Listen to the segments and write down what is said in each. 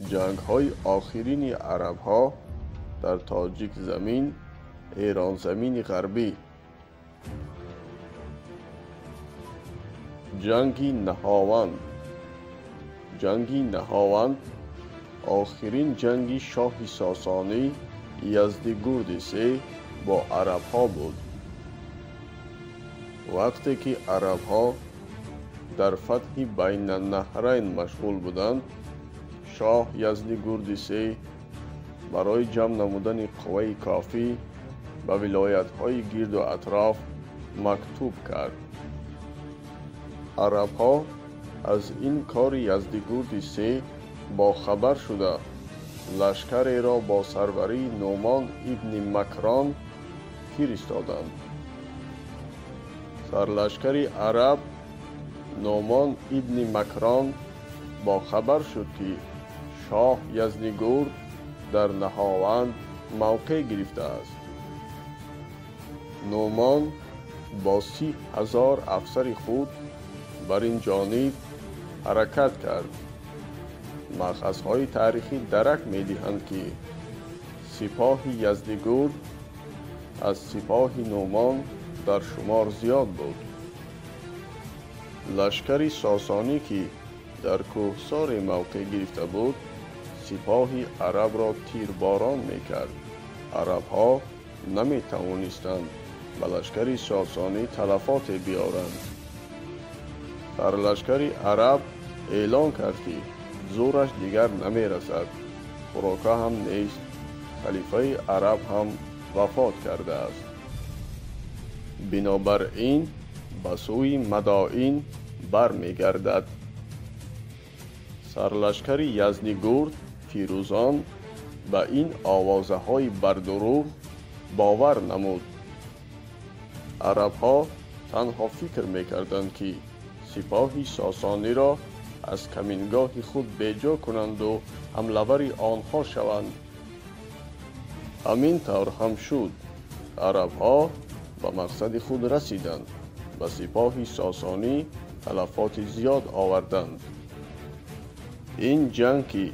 Ҷангҳои охирини арабҳо дар Тоҷикзамин, Эронзамини ғарбӣ. Ҷанги Наҳованд. Ҷанги Наҳованд охирин ҷанги шоҳи Сосонӣ Яздигурди се бо арабҳо буд. Вақте ки арабҳо дар фатҳи Байнанаҳрайн машғул буданд, шоҳ Яздигурди се барои ҷамъ намудани қувваи кофӣ ба вилоятҳои гирду атроф мактуб кард. Арабҳо аз ин кори Яздигурди се бохабар шуда, лашкареро бо сарварии Нӯъмон ибни Макрон фиристоданд. Сарлашкари араб Нӯъмон ибни Макрон бохабар шуд, ки шоҳ Яздигурд дар Наҳованд мавқеъ гирифтааст. Нӯъмон бо 30 000 афсари худ бар ин ҷониб ҳаракат кард. Маъхазҳои таърихӣ дарак медиҳанд, ки сипоҳи Яздигурд аз сипоҳи Нӯъмон дар шумор зиёд буд. Лашкари сосонӣ, ки дар кӯҳсоре мавқеъ гирифта буд, сипоҳи арабро тирборон мекард. Арабҳо наметавонистанд ба лашкари сосонӣ талафоте биёранд. Сарлашкари араб эълон кард, ки зӯраш дигар намерасад, хӯрока ҳам нест, халифаи араб ҳам вафот кардааст. Бинобар ин ба сӯи Мадоин бармегардад. Сарлашкари Яздигурд Фирӯзон ба ин овозаҳои бардурӯғ бовар намуд. Арабҳо танҳо фикр мекарданд, ки сипоҳи сосониро аз камингоҳи худ беҷо кунанду ҳамлавари онҳо шаванд. Ҳамин тавр ҳам шуд. Арабҳо ба мақсади худ расиданд, ба сипоҳи сосонӣ талафоти зиёд оварданд. Ин ҷанг, ки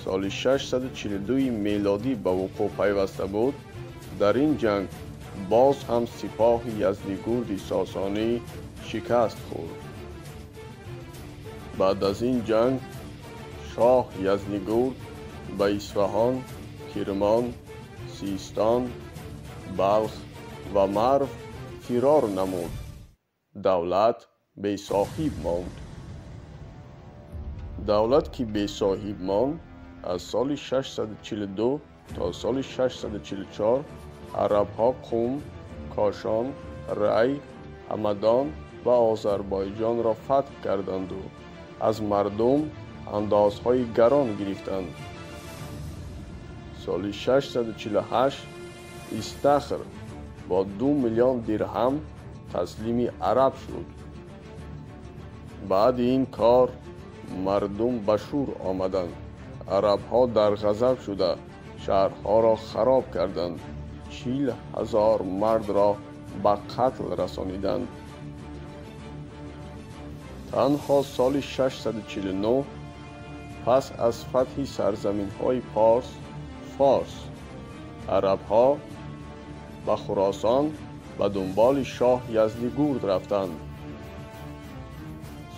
соли 642 мелодӣ ба вуқӯъ пайваста буд, дар ин ҷанг боз ҳам сипоҳи Яздигурди сосонӣ шикаст хӯрд. Баъд аз ин ҷанг шоҳ Яздигурд ба Исфаҳон, Кирмон, Систон, Балх ва Марв фирор намуд. Давлат бесоҳиб монд. Давлат ки бесоҳиб монд, аз соли 642 то соли 644 арабҳо Қум, Кошон, Рай, Ҳамадон ва Озарбойҷонро фатҳ карданду аз мардум андозҳои гарон гирифтанд. Соли 648 Истахр бо 2 миллион дирҳам таслими араб шуд. Баъди ин кор мардум ба шӯр омаданд. Арабҳо дар ғазаб шуда, шаҳрҳоро хароб карданд, 40 000 мардро ба қатл расониданд. Танҳо соли 649, пас аз фатҳи сарзаминҳои Порс, Форс, арабҳо ба Хуросон ба дунболи шоҳ Яздигурд рафтанд.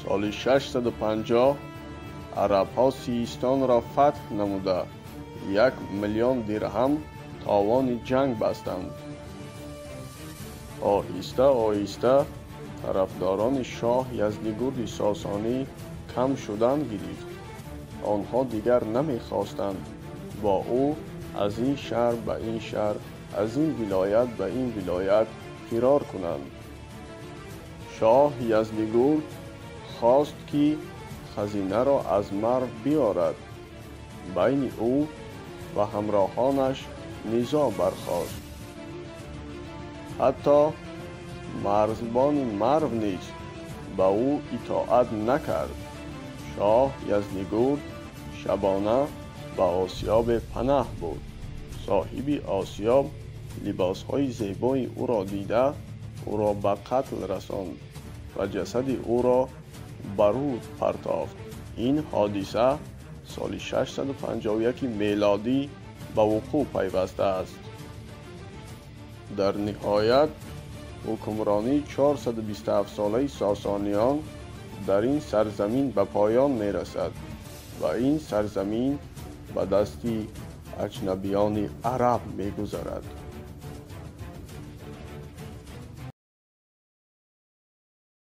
Соли 650 арабҳо Систонро фатҳ намуда, 1 миллион дирҳам товони ҷанг бастанд. Оҳиста оҳиста тарафдорони шоҳ Яздигурди сосонӣ кам шудан гирифт. Онҳо дигар намехостанд бо ӯ аз ин шаҳр ба ин шаҳр, аз ин вилоят ба ин вилоят фирор кунанд. Шоҳ Яздигурд хост, ки хазинаро аз Марв биёрад. Байни ӯ ва ҳамроҳонаш низоъ бархост. Ҳатто марзбони Марв низ ба ӯ итоат накард. Шоҳ Яздигурд шабона ба осиёбе панаҳ бурд. Соҳиби осиёб либосҳои зебои ӯро дида, ӯро ба қатл расонд ва ҷасади ӯро ба руд партофт. Ин ҳодиса соли 651 мелодӣ ба вуқӯъ пайвастааст. Дар ниҳоят ҳукмронии 427-солаи сосониён дар ин сарзамин ба поён мерасад ва ин сарзамин ба дасти аҷнабиёни араб мегузарад.